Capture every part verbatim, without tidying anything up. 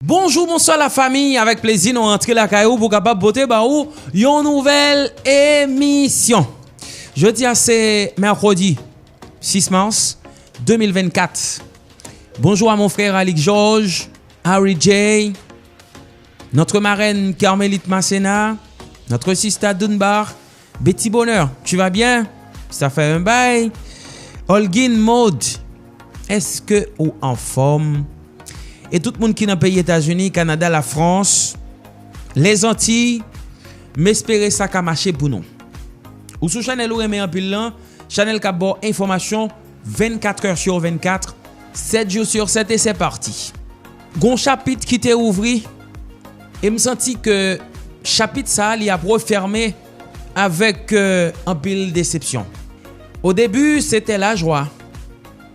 Bonjou, bonswa lafami, avèk plezi nou rantre lakay ou pou kapab pote ba ou yon nouvèl emisyon. Jodi a se mèkredi sis mas de mil vennkat. Bonjou a mon frè Alix Georges, Harry J, notre marraine Carmelite Masséna, notre sista Dunbar, Betty Bonheur, tu vas bien? Sa fè yon bay. Olguin Maud, èske ou anfòm? E tout moun ki nan peyi Etazini, Kanada, Lafrans, Lezantiy, m espere sa ka mache pou nou. Ou sou chanèl ou renmen anpil lan, chanèl k ap ba w enfòmasyon vennkat è sou vennkat, sèt jou sou sèt, e se pati. Gon chapit ki te ouvri, e m santi ke chapit sa a, li ap refèmen avèk, euh, anpil desepsyon. Au début, c'était la joie,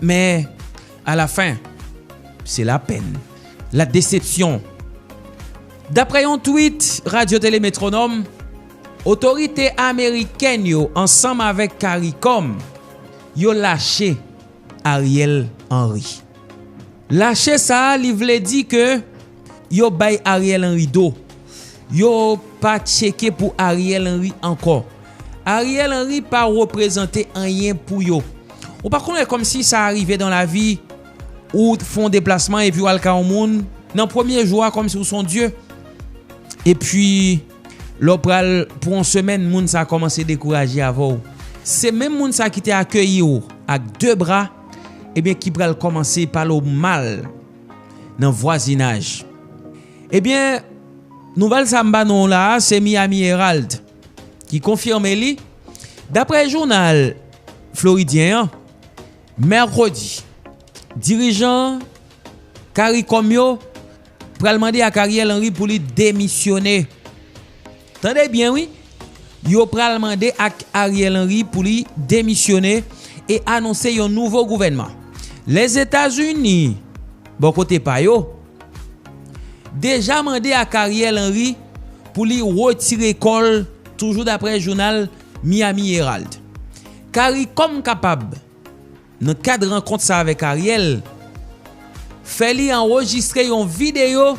mais à la fin, c'est la peine, la déception. Daprè yon tweet Radyo Tele Metronòm, otorite amerikèn yo ansanm avèk CARICOM, yo lache Ariel Henry. Lache sa a, li vle di ke yo bay Ariel Henry do. Yo pa tcheke pou Ariel Henry ankò. Ariel Henry pa reprezante anyen pou yo. Ou pa konnen kòmsi sa rive dans la vie, ou fè yon deplasman epi w al ka yon moun, nan premye jou a kòmsi w se yon dye. Epi, lè w pral pou yon semèn, moun sa kòmanse dekouraje avè w. Se menm moun sa ki te akeyi w ak de bra, ebyen, ki pral kòmanse pale w mal nan vwazinaj. Ebyen, nouvèl sa m ba nou la a, se Miami Herald ki konfime li. Daprè jounal floridyen an, mèkredi, dirijan CARICOM yo pral mande ak Ariel Henry pou li demisyone. Tande byen, wi. Yo pral mande ak Ariel Henry pou li demisyone e anonse yon nouvo gouvènman. Lèzetazini, bò kote pa yo, deja mande ak Ariel Henry pou li retire kò l, toujou daprè jounal Miami Herald. CARICOM kapab, nan kad rankont sa avèk Ariel, fè li anrejistre yon videyo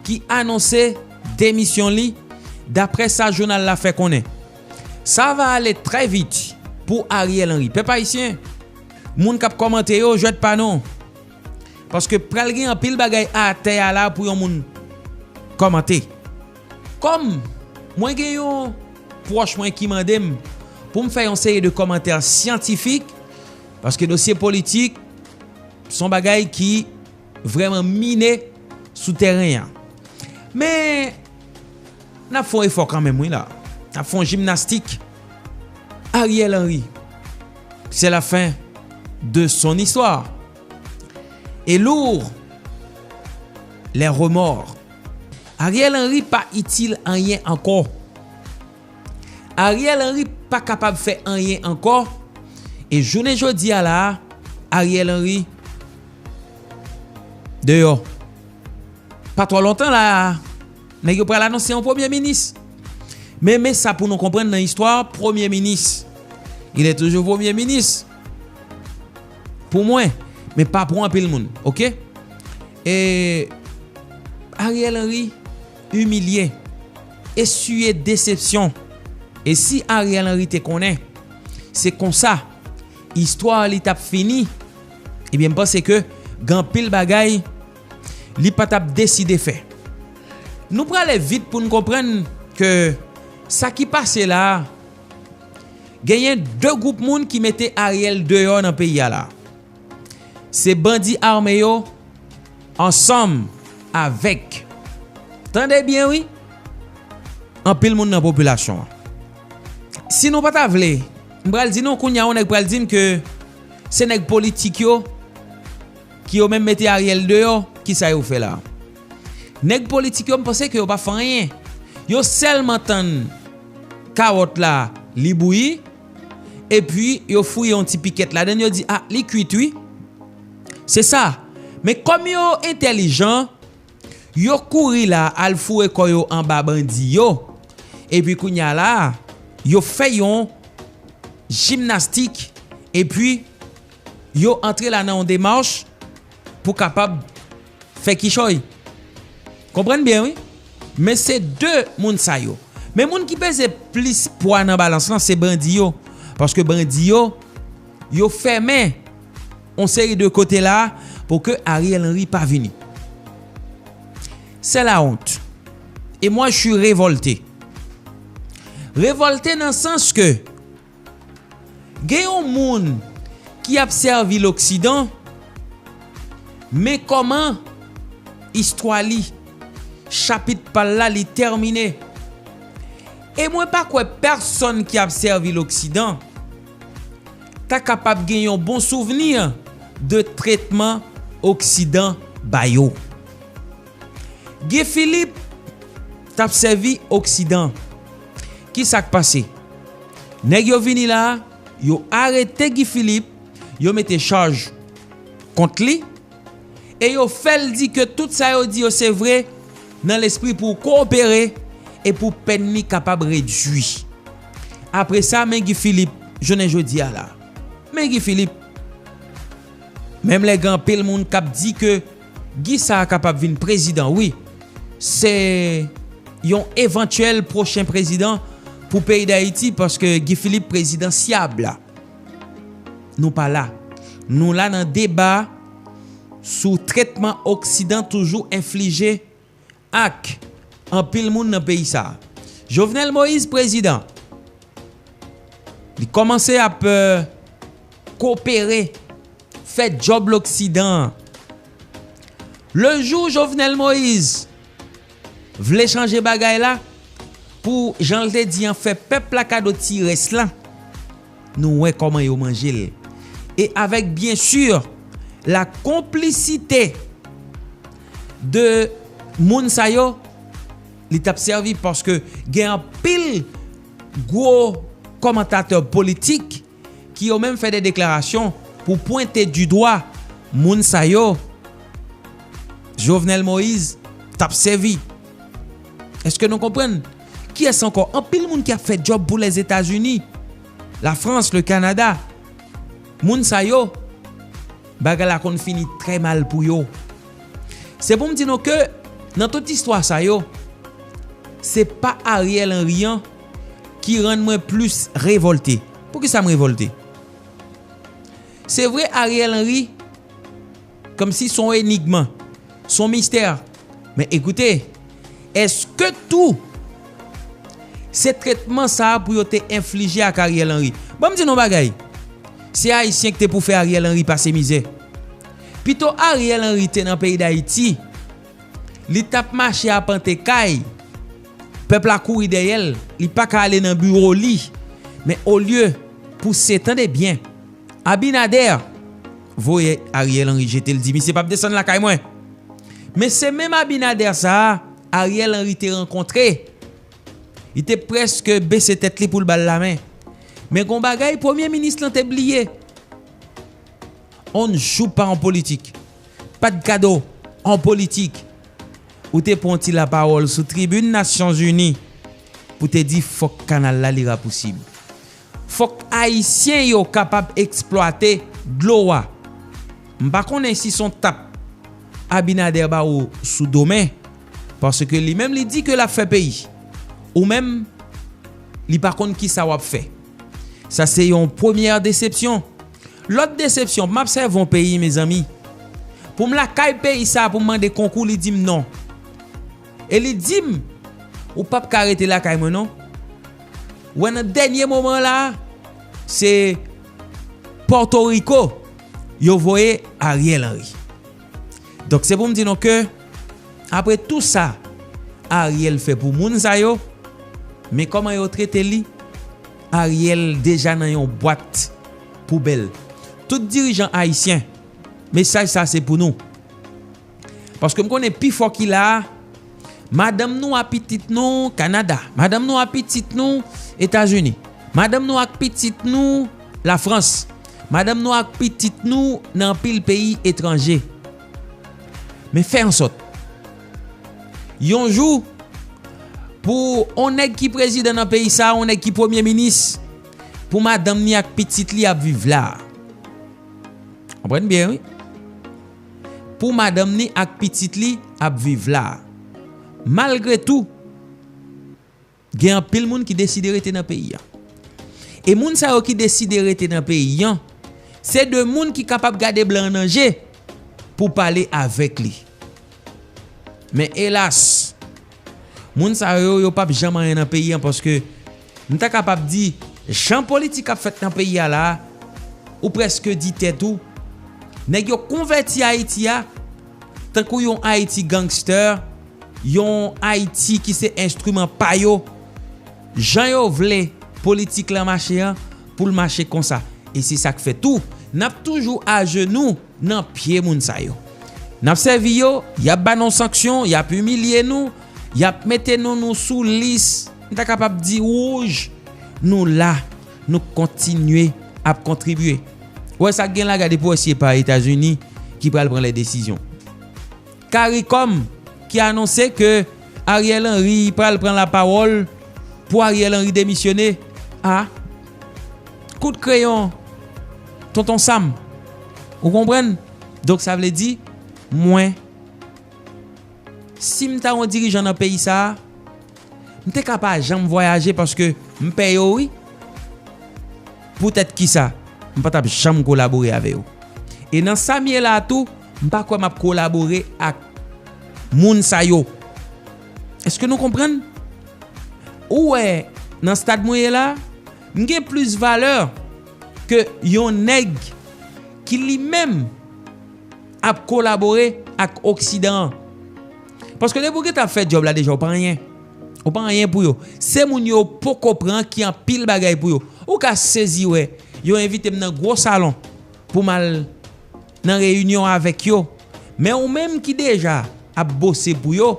ki anonse demisyon li, daprè sa jounal la fè konnen. Ça va aller très vite pou Ariel Henry. Pèp ayisyen, moun k ap kòmante yo, jwèt pa non. Paske pral gen anpil bagay atè a la pou yon moun kòmante. Kòm mwen gen yon pwòch mwen ki mande m pou m fè yon seri de kòmantè syantifik, paske dosye politik se yon bagay ki vrèman mine sou tèren an. Men, n ap fè yon efò kanmenm, wi, la. N ap fè yon jimnastik. Ariel Henry, c'est la fin de son histoire. Et lourd les remords. Ariel Henry pa itil anyen ankò. Ariel Henry pa kapab fè anyen ankò. E jounen jodi a la a, Ariel Henry deyò. Pa twò lontan la a, nèg yo pral anonse yon premye minis. Men, men sa pou nou konprann nan istwa, premye minis, il est toujours premye minis. Pou mwen, men pa pou anpil moun, oke? E Ariel Henry imilye, esiye desepsyon. E si Ariel Henry te konnen se konsa istwa li t ap fini, ebyen, m panse ke gen anpil bagay li pa t ap deside fè. Nou prale vit pou n konprann ke sa ki pase la a, genyen de gwoup moun ki mete Ariel deyò nan peyi a la. Se bandi ame yo ansanm avèk, tande byen wi, anpil moun nan popilasyon an. Si nou pa ta vle, m pral di nou kounye a, yon nèg pral di m ke se nèg politik yo ki yo menm mete Ariel deyò, kisa yo fè la? Nèg politik yo, m panse ke yo pa fè anyen. Yo sèlman tann kawòt la li bouyi, epi yo fouye yon ti pikèt ladann, yo di, "A, li kwit wi." Se sa. Men kòm yo entèlijan, yo kouri la al foure kò yo anba bandi yo. Epi kounye a la, yo fè yon jimnastik, epi yo antre la nan yon demach pou kapab fè kichòy. Konprann byen, wi. Men se de moun sa yo. Men moun ki peze plis pwa nan balans lan, se bandi yo. Paske bandi yo, yo fèmen yon seri de kote la pou ke Ariel Henry pa vini. C'est la honte. Et moi, je suis révolté. Révolté nan sans ke gen yon moun ki ap sèvi Loksidan, men kòman istwa li, chapit pa l la, li tèmine. E mwen pa kwè pèsonn ki ap sèvi Loksidan ta kapab gen yon bon souvni de tretman Oksidan ba yo. Guy Philippe t ap sèvi Oksidan. Ki sa k pase? Nèg yo vini la, yo arete Guy Philippe, yo mete chaj kont li, e yo fè l di ke tout sa yo di yo se vre, nan lespri pou kowopere e pou pèn li kapab redui. Apre sa, men Guy Philippe, jounen jodi a la. Men Guy Philippe, menm lè gen anpil moun k ap di ke Guy sa a kapab vin prezidan, wi. Se yon evantyèl pwochen prezidan pou peyi Dayiti, paske Guy Philippe prezidansyab. Nou pa la. Nou la nan deba sou tretman Oksidan toujou enflije ak anpil moun nan peyi sa a. Jovenel Moïse prezidan. Li kòmanse ap, euh, kopere, fè djòb Loksidan an. Le jou Jovenel Moïse vle chanje bagay la, pou jan l te di an, fè pèp la kado ti rès la, nou wè kòman yo manje l. E avèk, byen si, la konplisite de moun sa yo, li t ap sèvi, paske gen anpil gwo kòmantatè politik ki yo menm fè de deklarasyon pou pwente di dwa moun sa yo Jovenel Moïse t ap sèvi. Èske nou konprann? Kiyès ankò? Anpil moun ki ap fè djòb pou Lèzetazini, Lafrans, le Kanada. Moun sa yo, bagay la konn fini trè mal pou yo. Se pou m di nou ke nan tout istwa sa yo, se pa Ariel Henry an ki rann mwen plis revòlte. Poukisa m revòlte? Se vre, Ariel Henry, kòmsi se yon enigm, se yon mistè. Men ekoute, èske tou se tretman sa a pou yo te enflije ak Ariel Henry? Ban m di nou yon bagay. Se Ayisyen ki te pou fè Ariel Henry pase mizè. Pito Ariel Henry te nan peyi Dayiti, li t ap mache apante kay, pèp la kouri dèyè l, li pa ka ale nan biwo li. Men olye pou se, tande byen, Abinader voye Ariel Henry jete l, di misye p ap desann lakay mwen. Men se menm Abinader sa a, Ariel Henry te rankontre. Li te prèske bese tèt li pou l ba l lamen. Men gon bagay premye minis lan te bliye. On ne joue pas en politique. Pa t gade w an politik. Ou te pran yon ti lapawòl sou tribin Nasyonzini pou te di fòk kanal la li rapousib. Fòk Ayisyen yo kapab eksplwate dlo a. M pa konnen si se yon tap Abinader ba ou sou do, men, paske li menm li di ke l ap fè peyi. Ou menm, li pa konn kisa w ap fè. Sa se yon premyè desepsyon. Lòt desepsyon, m ap sèvi yon peyi, mezanmi. Pou m lakay peyi sa, pou m mande konkou, li di m non. E li di m, ou p ap ka rete lakay mwen non. Ou wè nan dènye moman la, se Pòtoriko, yo voye Ariel Henry. Donk se pou m di nou ke, apre tou sa Ariel fè pou moun sa yo, men kòman yo trete li, Ariel deja nan yon bwat poubèl. Tout dirijan ayisyen, mesaj sa se pou nou. Paske m konnen pifò ki la a, madanm nou a pitit nou Kanada, madanm nou a pitit nou Etazini, madanm nou ak pitit nou Lafrans, madanm nou ak pitit nou nan anpil peyi etranje. Men fè ansòt, yon jou, pou on nèg ki prezidan nan peyi sa, on nèg ki premye minis, pou madanm ni ak pitit li ap viv la. Konprann byen, wi. Pou madanm ni ak pitit li ap viv la. Malgre tou, gen anpil moun ki deside rete nan peyi a. E moun sa yo ki deside rete nan peyi an, se de moun ki kapab gade blan an nan je pou pale avèk li. Men elas, moun sa yo, yo p ap janm anyen nan peyi an, paske m ta kapab di, jan politik ap fèt nan peyi a la a, ou prèske di tèt ou, nèg yo konvèti Ayiti a tankou yon Ayiti gangster, yon Ayiti ki se enstriman pa yo, jan yo vle politik lan mache an, pou l mache konsa. E se sa k fè tou, n ap toujou ajenou nan pye moun sa yo. N ap sèvi yo, y ap ba nou sanksyon, y ap imilye nou, y ap mete nou, nou sou lis, m ta kapab di wouj, nou la, nou kontinye ap kontribye. Ou wè sa k gen la, gade pou wè si e pa Etazini ki pral pran lè desizyon. CARICOM ki anonse ke Ariel Henry pral pran lapawòl pou Ariel Henry demisyone. A, kout kreyon, Tonton Sam, ou konprann? Donk, sa vle di, mwen, si m ta yon dirijan nan peyi sa a, m te ka pa janm vwayaje paske m pè yo, wi. Poutèt kisa? M pa t ap janm kolabore avè yo. E nan sa m ye la a tou, m pa kwè m ap kolabore ak moun sa yo. Èske nou konprann? Ou wè, nan stad mwen ye la, m gen plis valè ke yon nèg ki li menm ap kolabore ak Oksidan an. Paske depi w gentan ap fè djòb la deja, ou pa anyen. Ou pa anyen pou yo. Se moun yo poko pran ki anpil bagay pou yo. Ou ka sezi wè, yo envite m nan gwo salon pou m al nan reyinyon avèk yo. Men ou menm ki deja ap bose pou yo,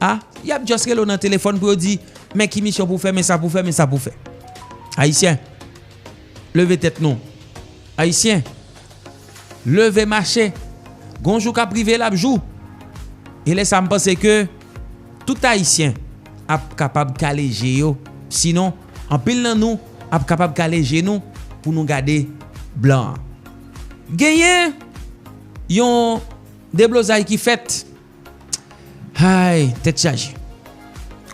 a, y ap just rele w nan telefòn pou yo di, men ki misyon pou fè, men sa pou fè, men sa pou fè. Ayisyen, leve tèt nou. Ayisyen, leve mache. Gon jou k ap rive, l ap jou. E lè sa, m panse ke tout Ayisyen ap kapab kale je yo. Sinon, anpil nan nou ap kapab kale je nou pou nou gade blan an. Genyen yon deblozay ki fèt. Hay, tèt chaje.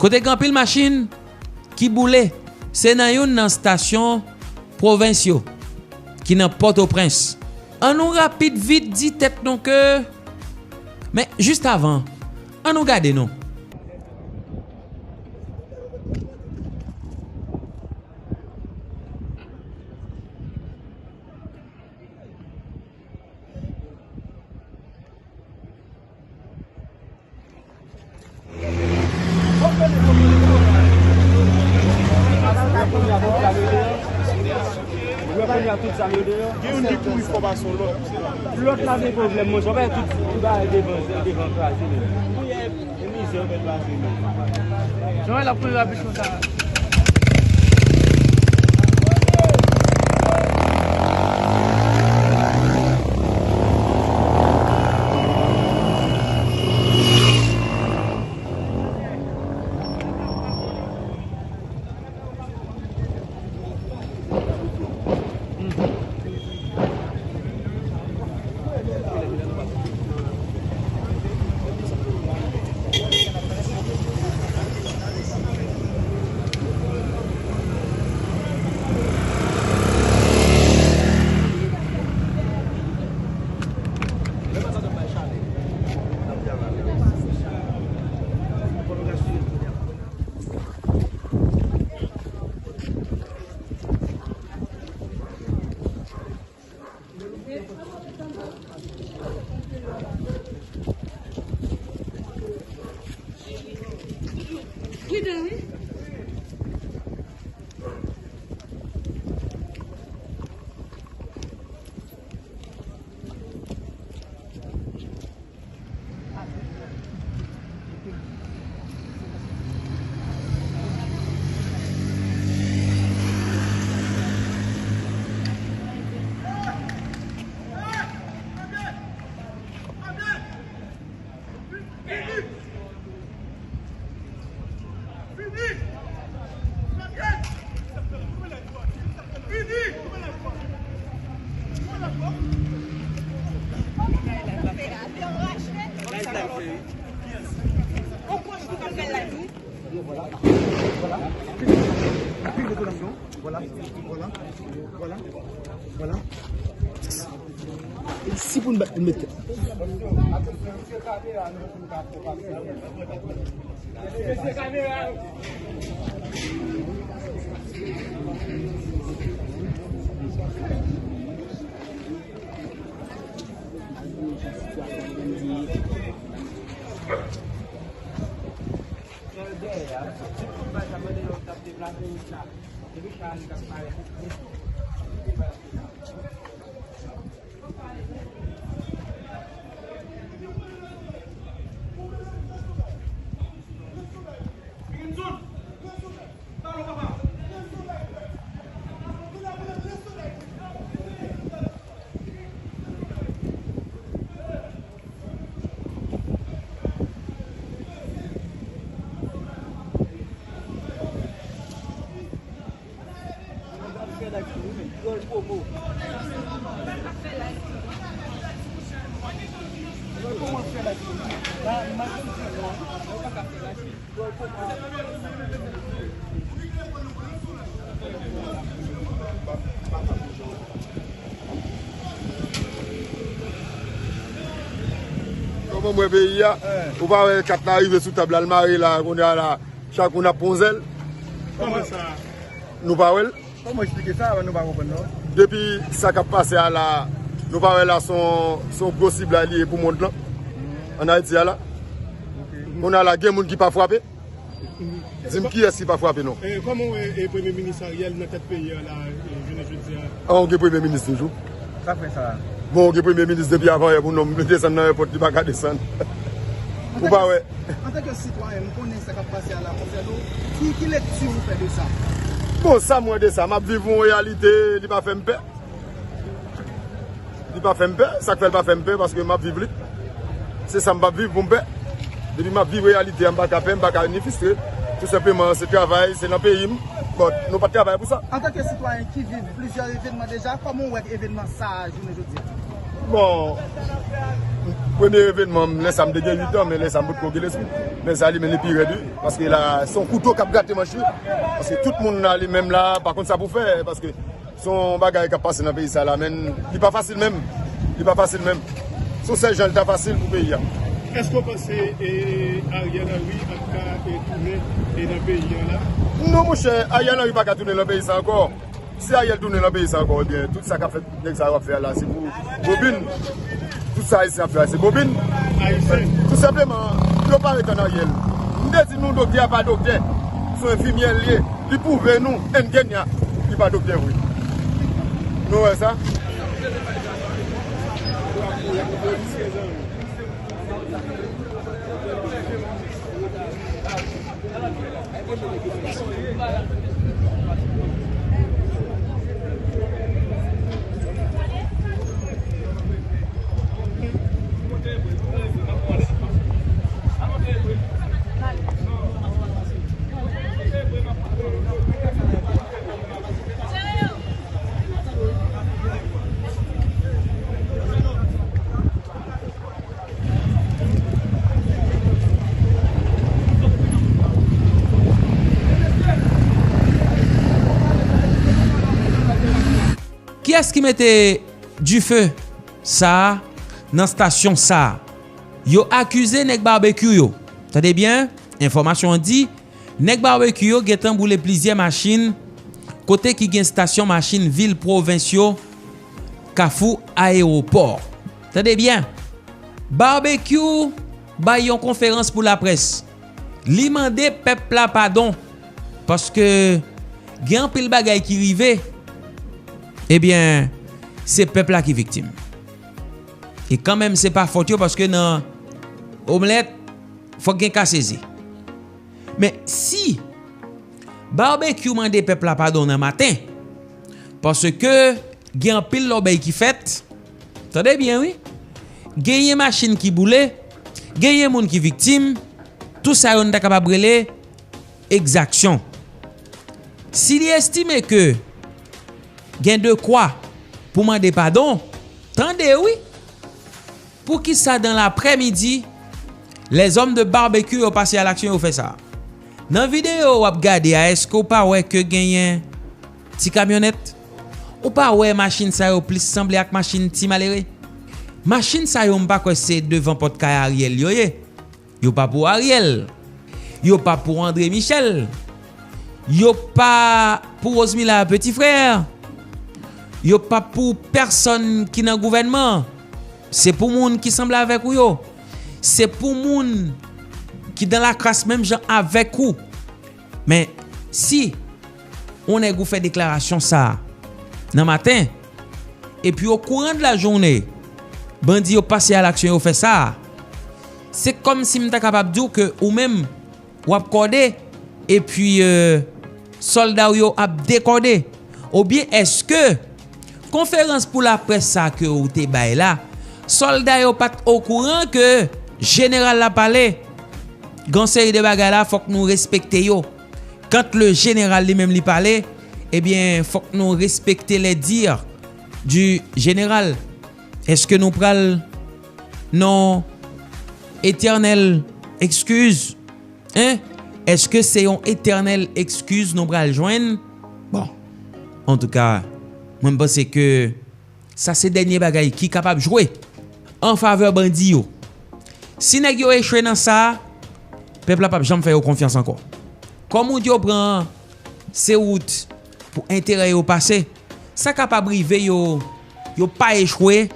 Kote gen anpil machin ki boule, se nan youn nan estasyon pwovens yo, ki nan Pòtoprens. Ann nou rapid vit di tèt nou ke, men jis avan, ann nou gade non. Gen youn ki kouri fò pase yon lòt. Lòt la gen pwoblèm, monchè. Wè tout, tout bagay devan, devan kraze, men. Jan l ap kouri rapid konsa. Voilà. Voilà. Voilà. Voilà. Voilà. E si pou n bat pou n met tèt. Kòman mwen peyi a? Ou pa wè kat la rive sou tab la, l mare la, kounye a la, chak moun ap pran zèl. Kòman sa? Nou pa wè l? Kòman eksplike sa? Nou pa konprann, non. Depi sa k ap pase a la, nou pa wè la, se yon, se yon gwo siblay li ye pou mond lan, ann Ayiti a la. Kounye a la, gen moun ki pa frape. Di m kiyès ki pa frape, non. E, kòman w wè, e, Premye Minis Ariel nan tèt peyi a la, e, jounen jodi a? An, ou gen Premye Minis toujou. Sa fè sa? Bon, ou gen Premye Minis depi avan yè pou nonm desann nan èpòt, li pa ka desann. Ou pa wè? Antanke sitwayen, m konnen sa k ap pase a la konsène w. Ki, ki lekti ou fè de sa? Bon, sa m wè de sa, m ap viv yon reyalite, li pa fè m pè. Li pa fè m pè, sa k fè l pa fè m pè, paske m ap viv li. Se sa m p ap viv pou m pè. Depi m ap viv reyalite a, m pa ka pè, m pa ka ni fristre. Tou senpleman, se travay, se nan peyi m. Bon, nou pa t travay pou sa. Antanke sitwayen ki viv plizyè evènman deja, kòman w wè evènman sa a jounen jodi a? Bon, premye evènman m, lè sa m te gen uit an, men lè sa m potko gen lespri. Men sa li menm li pi rèd, wi. Paske la, se yon kouto k ap grate manch, wi. Paske tout moun la, li menm la, pa konn sa pou fè. Paske se yon bagay k ap pase nan peyi sa la, men li pa fasil menm. Li pa fasil menm. Se yon sèl jan l ta fasil pou peyi a. Èske w panse, e, Ariel Henry ap ka, e, tounen, e, nan peyi a la? Non, monchè, Ariel Henry pa ka tounen nan peyi sa ankò. Si Ariel tounen nan peyi sa ankò, ebyen, tout sa k ap fèt nèg sa yo ap fè a la, se pou bobin. Tout sa Ayisyen ap fè a, se bobin. Ayisyen. Tou senpleman, yo pa ret an aryè. M te di nou, doktè a pa doktè. Se yon enfimyè l ye. Li pwouve nou, N Kenya, li pa doktè vre. Nou wè sa? Kiyès ki mete dife sa a nan stasyon sa a? Yo akize nèg Barbecue yo. Tande byen, enfòmasyon an di, nèg Barbecue yo gentan boule plizyè machin kote ki gen stasyon machin vil pwovens yo, Kafou Ayewopò. Tande byen, Barbecue bay yon konferans pou laprès. Li mande pèp la padon, paske gen anpil bagay ki rive, ebyen, se pèp la ki viktim. E kanmenm, se pa fòt yo, paske nan omlèt, fòk gen kase ze. Men si Barbecue mande pèp la padon nan maten, paske gen anpil lòbèy ki fèt, tande byen, wi, genyen machin ki boule, genyen moun ki viktim, tout sa yo n ta kapab rele egzaksyon. Si li estime ke gen dekwa pou mande padon, tande wi. Poukisa dans l'après-midi, les hommes de Barbecue yo pase a laksyon, yo fè sa? Nan videyo w ap gade a, èske w pa wè ke genyen ti kamyonèt? Ou pa wè machin sa yo plis sanble ak machin ti malere? Machin sa yo, m pa kwè se devan pòt kay Ariel yo ye. Yo pa pou Ariel. Yo pa pou André Michel. Yo pa pou Rosemila Petit Frère. Yo pa pou pèsonn ki nan gouvènman. Se pou moun ki sanble avèk ou yo. Se pou moun ki dan lakras menm jan avèk ou. Men, si yon nèg ou fè deklarasyon sa a nan maten, epi okouran de la jounen, bandi yo pase a laksyon, yo fè sa a, se kòmsi m ta kapab di w ke ou menm, w ap kòde, epi, euh, sòlda w yo ap dekòde. Oubyen èske konferans pou laprès sa ke w te bay la, sòlda yo pa t okouran ke jeneral la pale? Gen yon seri de bagay la, fòk nou respekte yo. Quand le général li menm li pale, ebyen, fòk nou respekte les dires du général. Èske nou pral nan etènèl ekskiz? Hein? Èske se yon etènèl ekskiz nou pral jwenn? Bon, antouka, mwen, m panse ke sa se dènye bagay ki kapab jwe an favè bandi yo. Si nèg yo echwe nan sa, pèp la p ap janm fè yo konfyans ankò. Kòm ou di yo pran se wout pou enterè yo pase, sa kapab rive yo, yo pa echwe,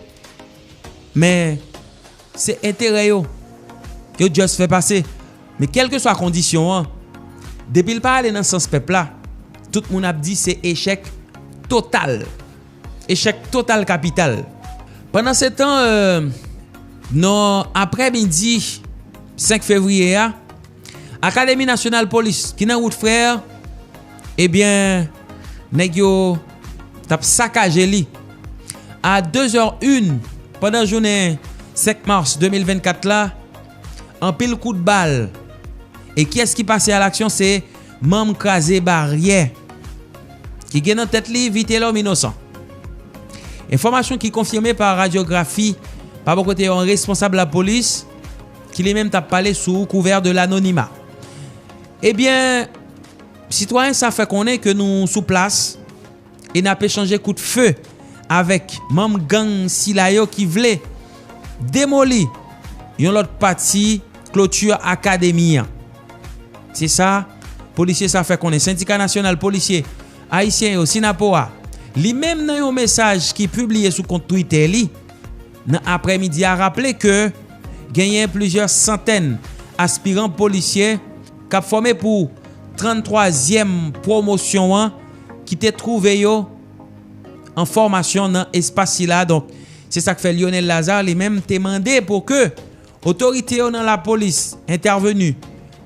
men se enterè yo, yo just fè pase. Men kèlkeswa kondisyon an, depi l pa ale nan sans pèp la, tout moun ap di se echèk total. Echèk total kapital. Pandansetan, euh, nan aprèmidi senk fevriye a, Akademi Nasyonal Polis ki nan wout Frè, ebyen, nèg yo t ap sakaje li. A de zè en, pandan jounen senk mas de mil vennkat la, anpil kout bal. E kiyès ki pase a laksyon? Se manm Kraze Baryè, ki gen nan tèt li Vitelhomme Innocent. Enfòmasyon ki konfime pa radyografi pa bò kote yon responsab lapolis ki li menm t ap pale sou couvert de l'anonymat. Ebyen, sitwayen sa fè konnen ke nou sou plas e n ap echanje kout fe avèk manm gang sila yo ki vle demoli yon lòt pati kloti akademi an. Se sa polisye sa fè konnen. Sendika Nasyonal Polisye Ayisyen yo, Synapoha, li menm nan yon mesaj ki pibliye sou kont Twitter li nan aprèmidi a, raple ke genyen plizyè santèn aspiran polisye k ap fòme pou tranntwazyèm pwomosyon an ki te twouve yo an fòmasyon nan espas sila. Donk, se sa k fè Lionel Lazarre li menm te mande pou ke otorite yo nan lapolis entèveni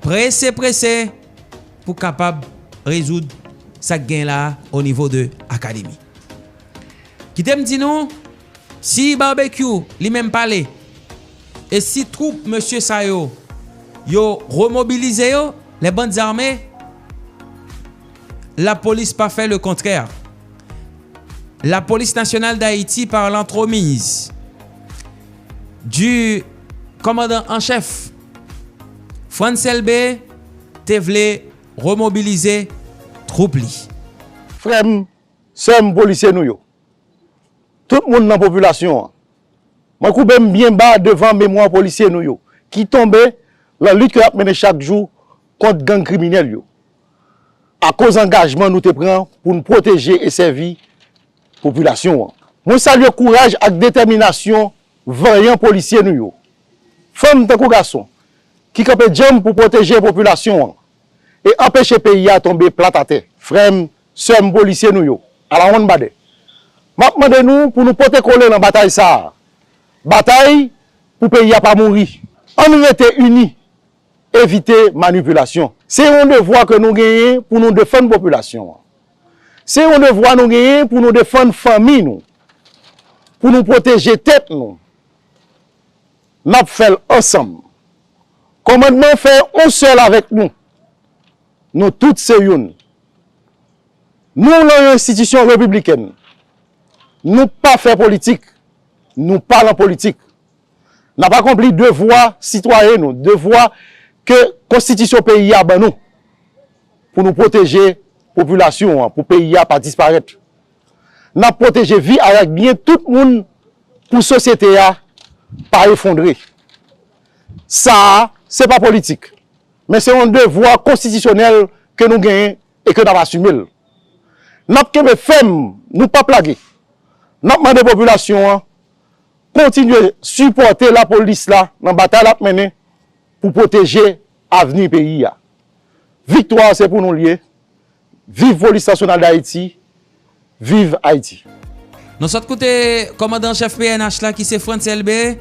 prese prese pou kapab rezoud sa k gen la o nivo de akademi. Kite m di nou, si Barbecue li menm pale, e si twoup mesye sa yo, yo remobilize yo, les bandes armées, lapolis pa fè le kontrè. La Police Nationale d'Haïti, par l'entremise du commandant en chef, Frantz Elbé, te vle remobilize twoup li. Frè m, sè m, polisye nou yo, tout moun nan popilasyon an, mwen koube m byen ba devan memwa polisye nou yo ki tonbe nan lit ke y ap mennen chak jou kont gang kriminèl yo, akoz angajman nou te pran pou n pwoteje e sèvi popilasyon an. Mwen salye kouraj ak detèminasyon vanyan polisye nou yo, fanm tankou gason, ki kanpe djanm pou pwoteje popilasyon an e anpeche peyi a tonbe plat atè. Frè m, sè m, polisye nou yo, alawonn badè, m ap mande nou pou nou pote kole nan batay sa a. Batay pou peyi a pa mouri. Ann rete ini, evite manipilasyon. Se yon devwa ke nou genyen pou nou defann popilasyon an. Se yon devwa nou genyen pou nou defann fanmi nou, pou nou pwoteje tèt nou. N ap fè l ansanm. Kòmandman fè yon sèl avèk nou. Nou tout se youn. Nou nan yon enstitisyon repiblikèn. Nou pa fè politik. Nou pa nan politik. N ap akonpli devwa sitwayen nou, devwa ke konstitisyon peyi a ban nou. pou nou pwoteje popilasyon an, pou peyi a pa disparèt. N ap pwoteje vi avèk byen tout moun pou sosyete a pa efondre. Sa a, se pa politik, men se yon devwa konstitisyonèl ke nou genyen e ke n ap asime l. N ap kenbe fèm, nou p ap lage. N ap mande popilasyon an kontinye sipòte lapolis la nan batay l ap mennen pou pwoteje avni peyi a. Viktwa a se pou nou l ye. Viv Polis Nasyonal Dayiti. Viv Ayiti. Nou sot koute kòmandan chèf P N H la ki se Frantz Elbé.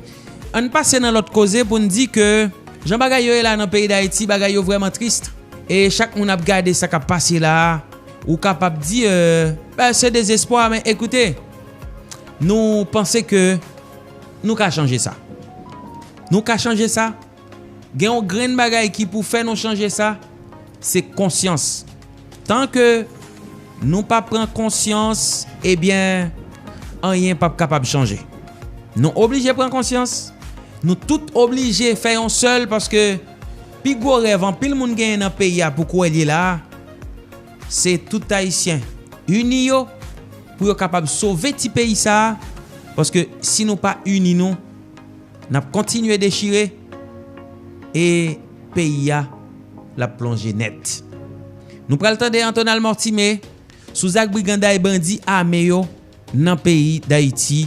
Ann pase nan lòt koze pou n di ke jan bagay yo ye la nan peyi Dayiti, bagay yo vrèman tris. E chak moun ap gade sa k ap pase la a, ou kapab di, euh, ben, se dezespwa, men ekoute, nou panse ke nou ka chanje sa. Nou ka chanje sa. Gen yon grenn bagay ki pou fè nou chanje sa, se konsyans. Tan ke nou pa pran konsyans, ebyen, anyen p ap kapab chanje. Nou oblije pran konsyans. Nou tout oblije fè yon sèl, paske pi gwo rèv anpil moun genyen nan peyi a pou kounye l ye la a, se tout Ayisyen ini yo pou yo kapab sove ti peyi sa a, paske si nou pa ini nou, n ap kontinye dechire e peyi a l ap plonje nèt. Nou pral tande Antonal Mortimé sou zak briganday bandi ame yo nan peyi Dayiti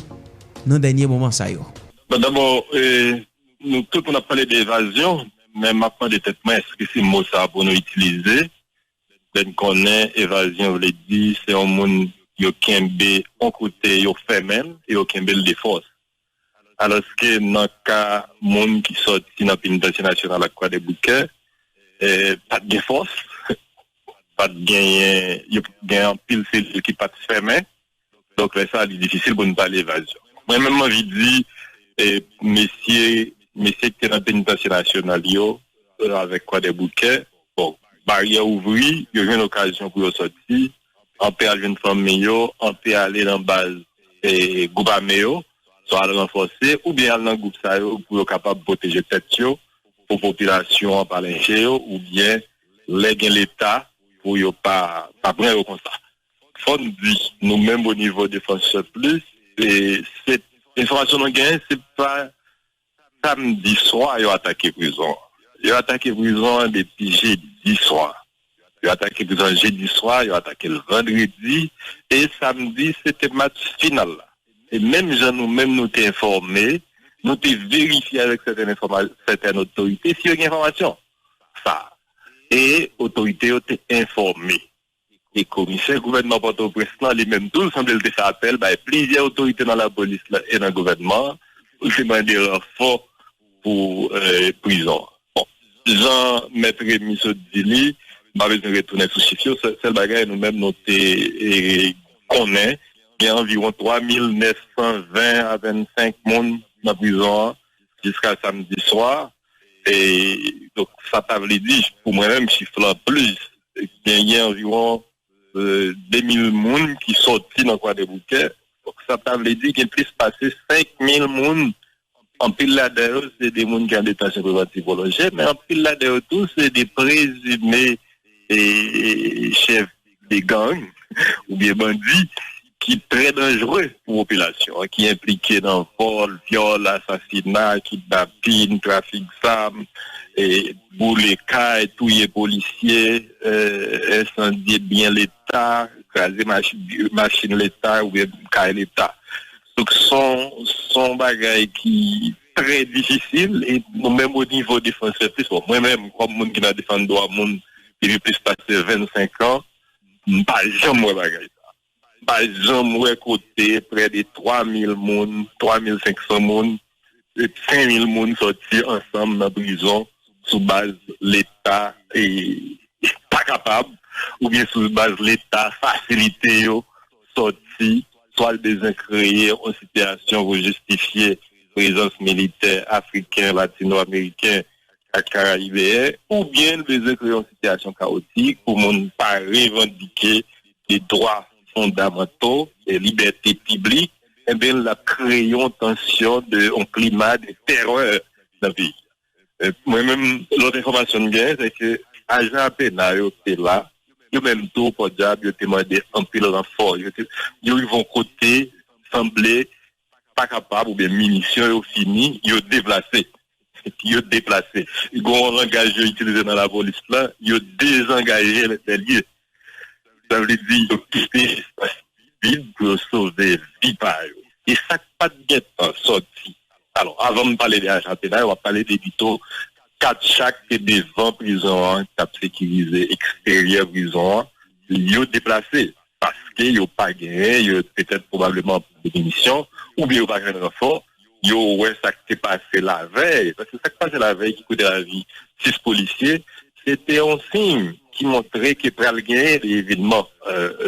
nan dènye moman sa yo. Bon, dabò, eh, nou tout moun ap pale de evazyon, men m ap mande tèt mwen, èske se mo sa a pou nou itilize? Lè n konnen evazyon vle di se yon moun yo kenbe yon kote, yo fèmen l e yo kenbe l de fòs. Alòske nan ka moun ki sòti nan Penitansye Nasyonal ak Kwadèboukè, eh, pa t gen fòs, pa t genyen, yo gen anpil selil ki pa t fèmen. Donk, lè sa a, li difisil pou n pale evazyon. Mwen menm, m anvi di, eh, mesye, mesye ki te nan Penitansye Nasyonal yo, eh, avèk Kwadèboukè, bon, baryè ouvri, yo jwenn okazyon pou yo sòti, anpè al jwenn fanmi yo, anpè ale nan baz, eh, gwoup ame yo, swa al ranfòse, oubyen al nan gwoup sa yo pou yo kapab pwoteje tèt yo, pou popilasyon an pa lenche yo, oubyen lè gen Leta pou yo pa, pa pran yo konsa. Fò n di, nou menm o nivo Défenseurs Plus, e se enfòmasyon nou genyen, se pa samdi swa yo atake prizon an. Yo atake prizon an depi jedi swa. Yo atake prizon an jedi swa, yo atake l vandredi, e samdi, se te match final la. E menm jan nou menm nou te enfòme, nou te verifye avèk sètèn enfòma-, sètèn otorite si yo gen enfòmasyon sa a. E otorite yo te enfòme. E komisè gouvènman Pòtoprens lan, li menm tou, sanble l te fè apèl bay plizyè otorite nan lapolis la e nan gouvènman an, pou l te mande ranfò pou, eh, prizon an. Bon, jan Mèt Remy sot di li, m pa bezwen retounen sou chif yo, sè-, sèl bagay nou menm nou te, eh, konnen, gen anviwon twa mil nèf san ven a vennsenk moun nan prizon an jiska samdi swa. E, donk, sa ta vle di, pou mwen menm, chif lan plis, genyen anviwon, eh, de mil moun ki sòti nan Kwadèboukè. Donk, sa ta vle di gen plis pase senk mil moun. Anpil ladan yo, se de moun ki an detansyon prevantiv pwolonje, men anpil ladan yo tou, se de prezime, eh, chèf de gang oubyen bandi ki trè danjre pou popilasyon an, ki enplike nan vòl, vyòl, asasina, kidnapin, trafik zam, e boule kay, touye polisye, eh, ensandye byen Leta, kraze machi-, machin Leta oubyen kay Leta. Donk, se yon, se yon bagay ki trè difisil, e nou menm o nivo Défenseurs Plus, bon, mwen menm, kòm moun ki nan defann dwa moun depi plis pase vennsenk an, m pa janm wè bagay sa. M pa janm wè kote prè de twa mil moun, twa mil senk san moun, e senk mil moun sòti ansanm nan prizon sou baz Leta, e pa kapab, oubyen sou baz Leta fasilite yo sòti, swa l bezwen kreye yon sitiyasyon pou jistifye prezans militè afriken, latino-ameriken ak karayibeyen, oubyen l bezwen kreye yon sitiyasyon kawotik pou moun pa revandike de dwa fondamanto, de libète piblik, enben, l ap kreye yon tansyon, de, yon klima de tèrè nan peyi a. E mwen menm, lòt enfòmasyon m genyen, se ke ajan APENA yo te la, Yo menm tou, pòdyab, yo te mande anpil ranfò. Yo te, yo rive yon kote, sanble pa kapab, oubyen minisyon yo fini, yo deplase. Yo deplase. Gen yon langaj yo itilize nan lapolis la, yo dezangaje lè lye. Sa vle di, yo kite espas vid pou yo sove vi pa yo. E sa k pa t gentan sòti. Alò, avan m pale de ajan penal, m ap pale de pito kat chak te devan prizon an, k t ap sekirize eksteryè prizon an, yo deplase. Paske yo pa genyen, yo petèt pwobableman pou demisyon, oubyen yo pa jwenn ranfò, yo wè sa k te pase lavèy. Paske sa k pase lavèy ki koute lavi sis polisye, se te yon siy ki montre ke pral genyen de evènman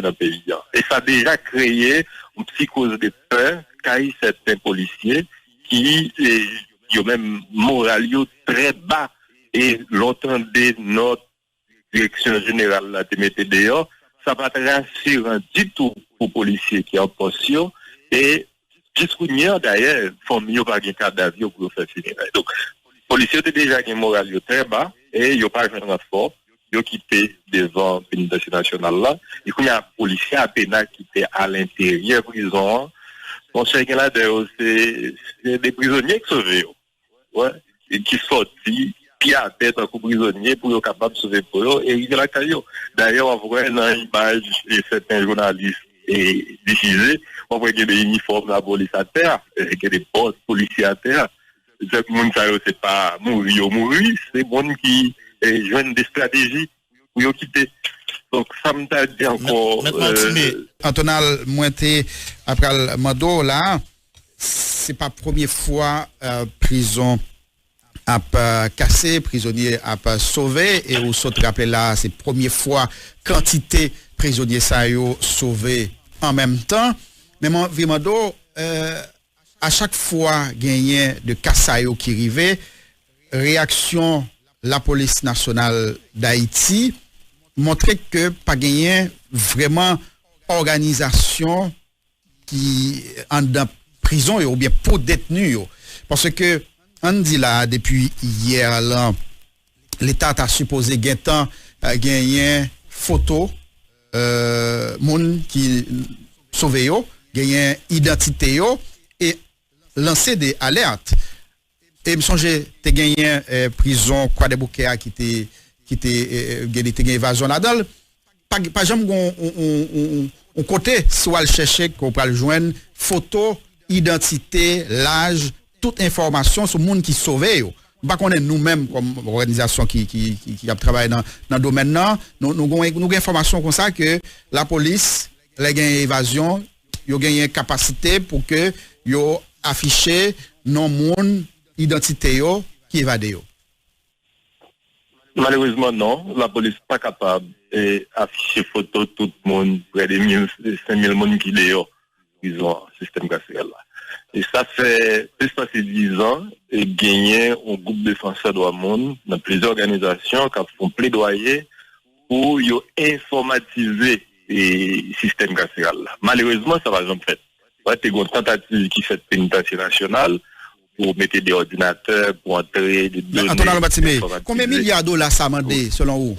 nan peyi a. E sa deja kreye yon psikoz de pè kay sèten polisye ki, e, yo menm, moral yo trè ba. E lè w tande nòt direksyon jeneral la te mete deyò, sa pa t rasiran ditou pou polisye ki an pòs yo. E jis kounye a, dayè, fanmi yo pa gen kadav yo pou yo fè fineray. Donk, polisye yo te deja gen moral yo trè ba, e yo pa jwenn ranfò, yo kite devan penitansye nasyonal la. E kounye a, polisye a pena kite alenteryè prizon an. Monchè, gen ladan yo, se, se de prizonye ki sove yo. Wè, e ki sòti pye atè tankou prizonye pou yo kapab sove po yo e rive lakay yo. Dayè, w ap wè nan imaj e sèten jounalis e difize, w ap wè gen de inifòm lapolis atè a, e gen de pòs polisye atè a. Donk, moun sa yo, se pa mouri yo mouri, se moun ki, e, jwenn de estrateji pou yo kite. Donk, sa m ta di ankò, Mèt Martime. Antonal, mwen te apral mande w la, se pa premye fwa, e, prizon ap, e, kase, prizonye ap, e, sove, e ou sot raple la, se premye fwa kantite prizonye sa yo sove an menm tan. Men mwen anvi mande w, e, a chak fwa genyen de ka sa yo ki rive, reyaksyon Lapolis Nasyonal Dayiti montre ke pa genyen vrèman òganizasyon ki anndan prizon yo oubyen pou detni yo. Paske, ann di la, depi yè lan, Leta ta sipoze gentan, e, genyen foto, e, moun ki sove yo, genyen idantite yo, e lanse de alèt. E m sonje te genyen, e, prizon Kwadèboukè a ki te, ki te, e, e, gen, te gen evazyon ladan l. Pa, pa janm gen yon, yon, yon, yon, yon kote, si w al chèche, ke w pral jwenn foto, idantite, laj, tout enfòmasyon sou moun ki sove yo. M pa konnen nou menm, kòm òganizasyon ki, ki, ki, ki ap travay nan, nan domèn nan, nou, nou gen, nou gen enfòmasyon konsa ke lapolis, lè gen evazyon, yo genyen kapasite pou ke yo afiche non moun, idantite yo ki evade yo. Malerezman, non. Lapolis pa kapab, e, afiche foto tout moun, prè de mil, senk mil moun ki deyò prizon an, sistèm kaseral la. E sa fè plis pase diz an, e genyen yon gwoup defansè dwa moun nan plizyè òganizasyon k ap fè yon pledwaye pou yo enfòmatize, e, sistèm kaseral la. Malerezman, sa pa janm fèt. Wè, te gen yon tantativ ki fèt Penitansye Nasyonal pou mete de òdinatè, pou antre de done enfòmatize. Antonal Batime, konbyen milya dola sa mande, selon ou?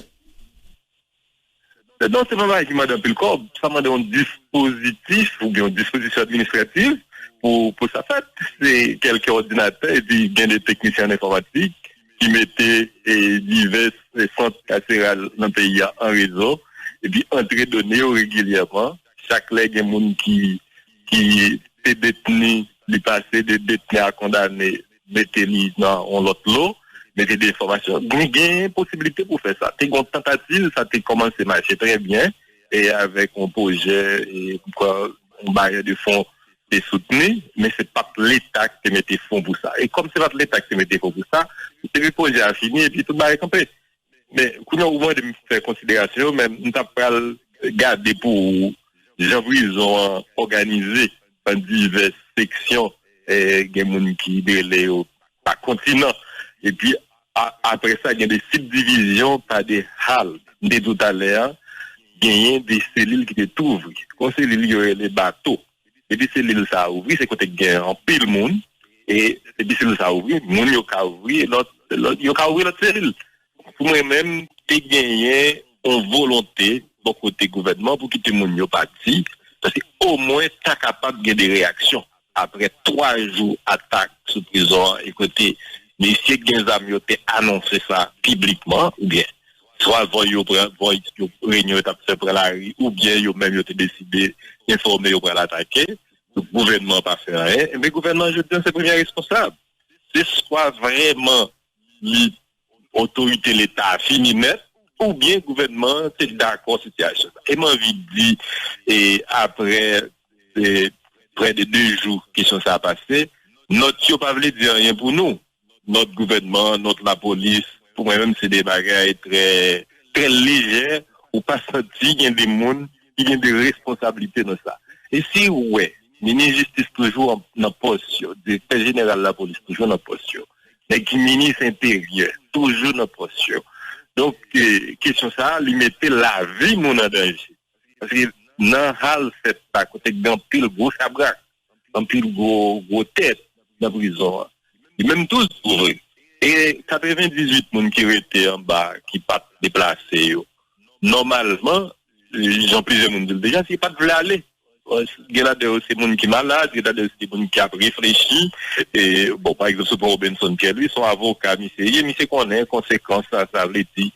Non, se pa bagay ki mande anpil kòb. Sa mande yon dispozitif oubyen yon dispozisyon administratif pou, pou sa fèt. Se kèlke òdinatè epi gen de teknisyen an enfòmatik ki mete, e, divès, e, sant kaseral nan peyi a an rezo, epi antre done yo regilyèman. Chak lè gen moun ki, ki te detni, li pase de detni a kondane, mete li nan yon lòt lo, mete de enfòmasyon. Gen, gen posiblite pou fè sa. Te gen yon tantativ, sa te kòmanse mache trè byen, e avèk yon pwojè, e, yon bayè de fon te soutni, men se pa t Leta ki te mete fon pou sa. E kòm se pa t Leta ki te mete fon pou sa, depi pwojè a fini, epi tout bagay kanpe. Men, kounye a ou mande m fè konsiderasyon yo, men m t ap pral gade pou ou jan prizon an òganize an divès seksyon, e, gen moun ki rele yo pa kontinan. Epi, a, apre sa, gen de sibdivizyon pa de hal. M te di w talè a, genyen de selil ki te tou ouvri. Gon selil yo rele bato. Depi selil sa a ouvri, se kote k gen anpil moun. E depi selil sa a ouvri, moun yo ka ouvri lòt, lòt, yo ka ouvri lòt selil. Pou mwen menm, te genyen yon volonte bò kote gouvènman pou kite moun yo pati, paske omwen ta kapab gen de reyaksyon. Apre twa jou atak sou prizon an, e kote mesye k gen zam yo te anonse sa piblikman, oubyen swa vòy yo pran, vòy yo, reyinyon yo t ap fè pran lari, oubyen yo menm yo te deside enfòme yo pral atake, gouvènman an pa fè anyen, men gouvènman an jodi an se premye responsab. Se swa vrèman li otorite Leta a fini nèt, oubyen gouvènman an te dakò sitiyasyon sa. E m anvi di, e, apre, e, prè de de jou kesyon sa a pase, nòt yo pa vle di anyen pou nou. Nòt gouvènman, nòt lapolis, pou mwen menm, se de bagay trè, trè lejè, ou pa santi gen de moun ki gen de responsablite nan sa. E si w wè, minis jistis toujou an- nan pòs yo, direktè jeneral lapolis toujou nan pòs yo, nèg ki minis enteryè toujou nan pòs yo. Donk, eh, kesyon sa a, li mete lavi moun an danje. Paske nan hal fèt la, kote gen anpil gwo chabrak, anpil gwo, gwo tèt nan prizon an, li menm toujou vre. E katrevendizuit moun ki rete anba, ki pa t deplase yo, nòmalman, jan plizyè moun di l deja, se pa t vle ale. Gen ladan yo se moun ki malad, gen ladan yo se moun ki ap reflechi. E, bon, pa egzanp, si w pran Robenson Pierre Louis, se yon avoka misye ye, misye konnen konsekans sa, sa vle di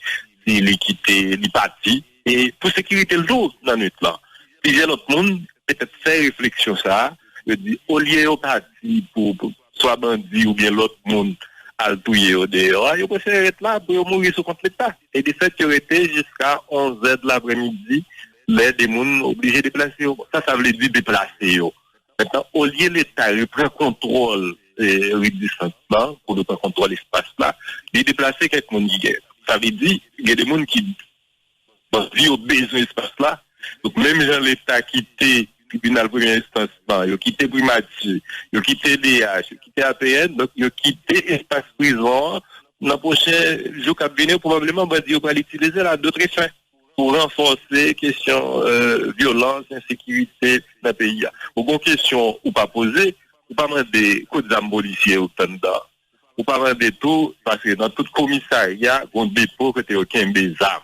si li kite, li pati. E pou sekirite l tou nan nwit lan. Plizyè lòt moun petèt fè refleksyon sa a, yo di, olye yo pati pou, pou swa bandi oubyen lòt moun al touye yo deyò a, yo prefere ret la pou yo mouri sou kont Leta. E de fèt, yo rete jiska onz è de laprèmidi, lè de moun oblije deplase yo. Sa, sa vle di deplase yo. Mentnan, olye Leta repran kontwòl, eh, ri di Sant lan, pou repran kontwòl espas la, li deplase kèk moun ki gen. Sa vle di, gen de moun ki bandi yo bezwen espas la. Donk, menm jan Leta kite tribinal premyè enstans lan, yo kite primati, yo kite D H, yo kite A P N, donk, yo kite espas prizon an. Nan pwochen jou k ap vini, pwobableman, bandi yo pral itilize l a dot fen pou ranfòse kesyon, eh, vyolans, ensekirite nan peyi a. Bon, gon kesyon ou pa poze, ou pa mande kot zam polisye yo t anndan. Ou pa mande tou, paske nan tout komisarya, gon depo kote yo kenbe zam.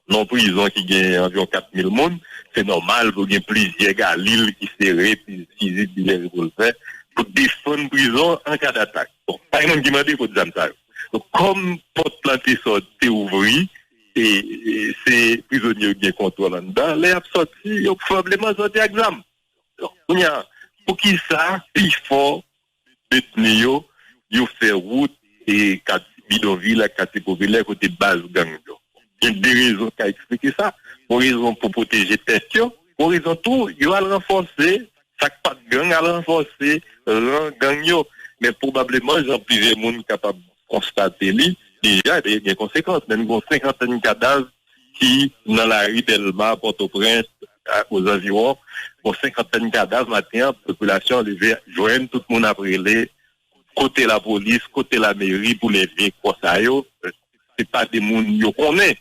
Nan yon prizon ki gen anviwon kat mil moun, se nòmal pou gen plizyè galil ki sere, plizyè fizi, plizyè revòlvè, pou defann prizon an ka datak. Bon, pa gen moun ki mande kot zam sa yo. Donk, kòm pòt lan te sòti, te ouvri, e, e se prizonye yo gen kontwòl anndan, lè y ap sòti, yo pwobableman sòti ak zam. Donk, kounye a, poukisa pifò detni yo, yo fè wout e katye bidonvil ak katye popilè kote baz gang yo? Gen de rezon k ka eksplike sa. Yon rezon pou pwoteje tèt yo. Yon rezon tou, yo al ranfòse sa k pa t gang, al ranfòse ran gang yo. Men pwobableman, jan plizyè moun kapab konstate li, deja, ebyen, gen konsekans. Menm gon senkantèn kadav ki nan lari Dèlma, Pòtoprens, a, ozanviwon. Gon senkantèn kadav maten an, popilasyon an leve, jwenn tout moun ap rele, kote lapolis, kote lameri pou leve kò sa yo. Se pa de moun yo konnen.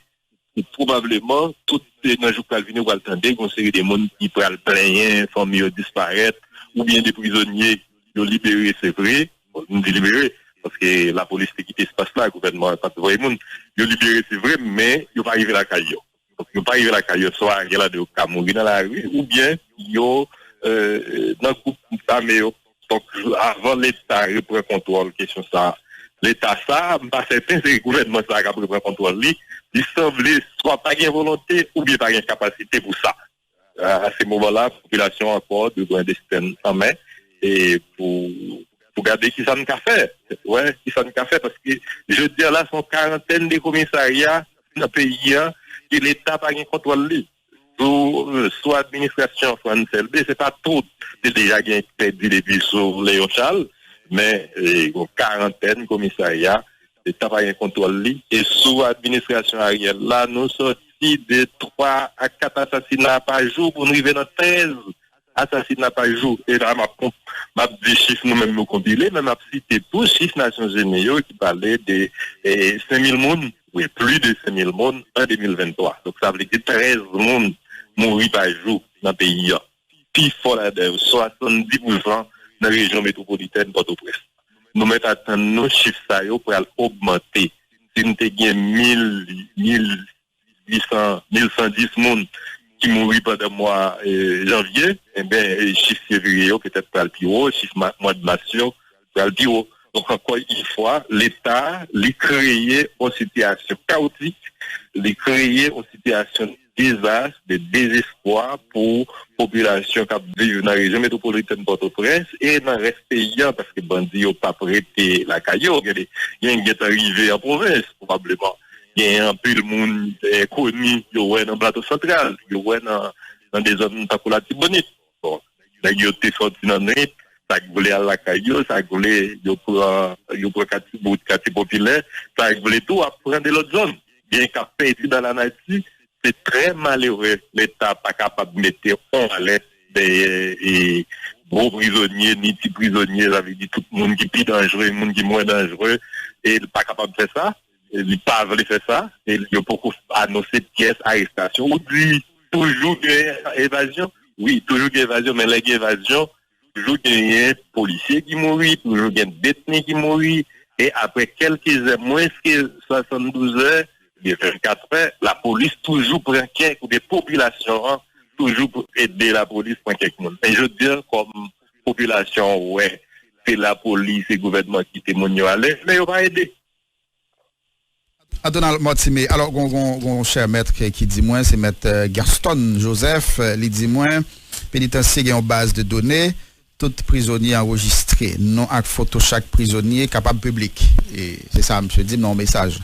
E pwobableman, tout nan jou k pral vini, ou pral tande, gon seri de moun ki pral plenyen, fanmi yo disparèt, oubyen de prizonye yo libere, se vre. Bon, m di libere, paske lapolis te kite espas la, gouvènman an pa t voye moun. Yo libere, se vre, men yo pa rive lakay yo. Donk, yo pa rive lakay yo, swa gen ladan yo ka mouri nan lari, oubyen yo, eh, nan gwoup ame yo. Donk, avan Leta repran kontwòl kesyon sa a, Leta sa a, m pa sèten se gouvènman sa a k ap repran kontwòl li, li sanble swa pa gen volonte, oubyen pa gen kapasite pou sa. A, a se moman la, popilasyon an ankò dwe pran desten l an men, e pou, pou gade kisa n ka fè. Wè, kisa n ka fè, paske jodi a la, se yon karantèn de komisarya nan peyi a ke Leta pa gen kontwòl li. Sou, sou administrasyon Frantz Elbé, se pa tout te deja gen pèdi depi sou Léon Charles, men, e, yon karantèn komisarya, Leta pa gen kontwòl li. E sou administrasyon Ariel la, nou sòti de twa a kat asasina pa jou pou n rive nan trèz asasina pa jou. E la, m ap, m ap di chif nou menm nou konpile, men m ap site tou chif Nasyonzini yo ki pale de, e, senk mil moun, wi, plis de senk mil moun an de mil venntwa. Donk, sa vle di trèz moun mouri pa jou nan peyi a. Pifò ladan yo, swasanndis pousan nan rejyon metwopolitèn Pòtoprens. Nou mèt atann nou chif sa yo pral ogmante. Si n te gen mil, mil uit san, mil san dis moun ki mouri pandan mwa eh, janvye, enben, eh, chif fevriye yo petèt pral pi wo, chif ma- mwa mas yo pral pi wo. Donk, ankò yon fwa, Leta, li kreye yon sitiyasyon kawotik, li kreye yon sitiyasyon de dezas, de dezespwa pou popilasyon k ap viv nan rejyon metwopolitèn Pòtoprens e nan rès peyi a, paske bandi yo p ap rete lakay yo. Gen de, gen gentan rive an pwovens, pwobableman. Gen anpil moun eh, koni, yo wè nan Plato Santral, yo wè nan, nan de zòn tankou Latibonit. Bon, nèg yo te sòti nan nwit, sa k vle al lakay yo, sa k vle yo pran, yo pran katye bout, katye popilè, sa k vle tou ap pran de lòt zòn. Gen k ap pèdi nan lanati, se trè malere Leta pa kapab mete yon alèt dèyè e gwo prizonye, ni ti prizonye, sa vle di tout moun ki pi danjre, moun ki mwen danjre, e l pa kapab fè sa, e li pa vle fè sa, e yo poko anonse pyès arestasyon. Ou di toujou gen evazyon? Wi, toujou gen evazyon, men lè gen evazyon, toujou genyen polisye ki mouri, toujou gen detni ki mouri, e apre kèlke zè, mwens ke swasanndouz è, oubyen vennkat è, lapolis toujou pran kèk, oubyen popilasyon an toujou pou ede lapolis pran kèk moun. Men jodi a, kòm popilasyon an wè se lapolis e gouvènman ki kite moun yo ale, men yo pa ede. Adonald Mortimer, alò, gon, gon, gon chè mèt ki di mwen, se mèt eh, Gaston Joseph, eh, li di mwen, penitansye gen yon baz de done, tout prizonye anrejistre, non ak foto chak prizonye kapab piblik. E se sa misye di m nan yon mesaj.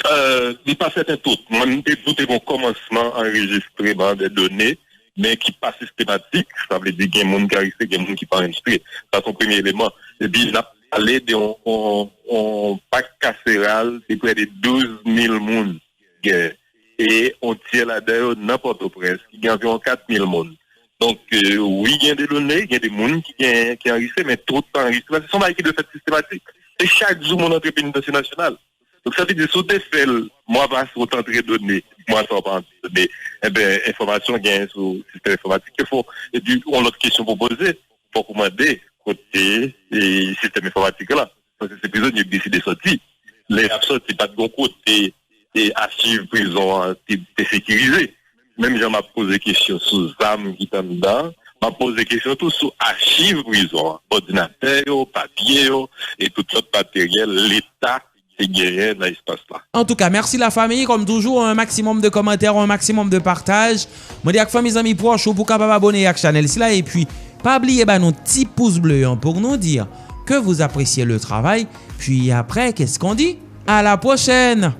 Euh, li pa sèten tout. Mwen, m te di w te gen yon kòmansman anrejistreman de done, men ki pa sistematik. Sa vle di gen moun ki anrejistre, gen moun ki pa anrejistre. Sa se yon premye eleman. Epi, n ap pale de yon, yon, yon pak kaseral de prè de douz mil moun ki gen. E yon tyè ladan yo nan Pòtoprens, ki gen anviwon kat mil moun. Donk, euh, wi, gen de done, gen de moun ki gen ki anrejistre, men tout pa anrejistre. Paske se yon bagay ki dwe fèt sistematik. Se chak jou moun antre penitansye nasyonal. Donk, sa vle di, si w te fè l, mwa pase, w t antre done, mwa sa, w pa antre done, enben, enfòmasyon w genyen sou sistèm enfòmatik yo fo. Epi, yon lòt kesyon pou poze, fòk ou mande kote e, sistèm enfòmatik la. Paske se prizonye k deside sòti. Lè y ap sòti, pa t gen yon kote e, achiv prizon an te, te sekirize. Menm jan m ap poze kesyon sou zam ki t anndan an, m ap poze kesyon tou sou achiv prizon an, òdinatè yo, papye yo e tout lòt materyèl Leta te genyen nan espas la. Antouka, mèsi lafanmi, kòm toujou, un maximum de kòmantè, un maximum de partaj. Mande ak fanmi, zanmi, pwòch ou pou kapab abòne ak chanèl sila. Epi, pa bliye ba nou ti pous ble an pou nou di ke vous appréciez le travail. Puis après, qu'est-ce qu'on dit? À la prochaine!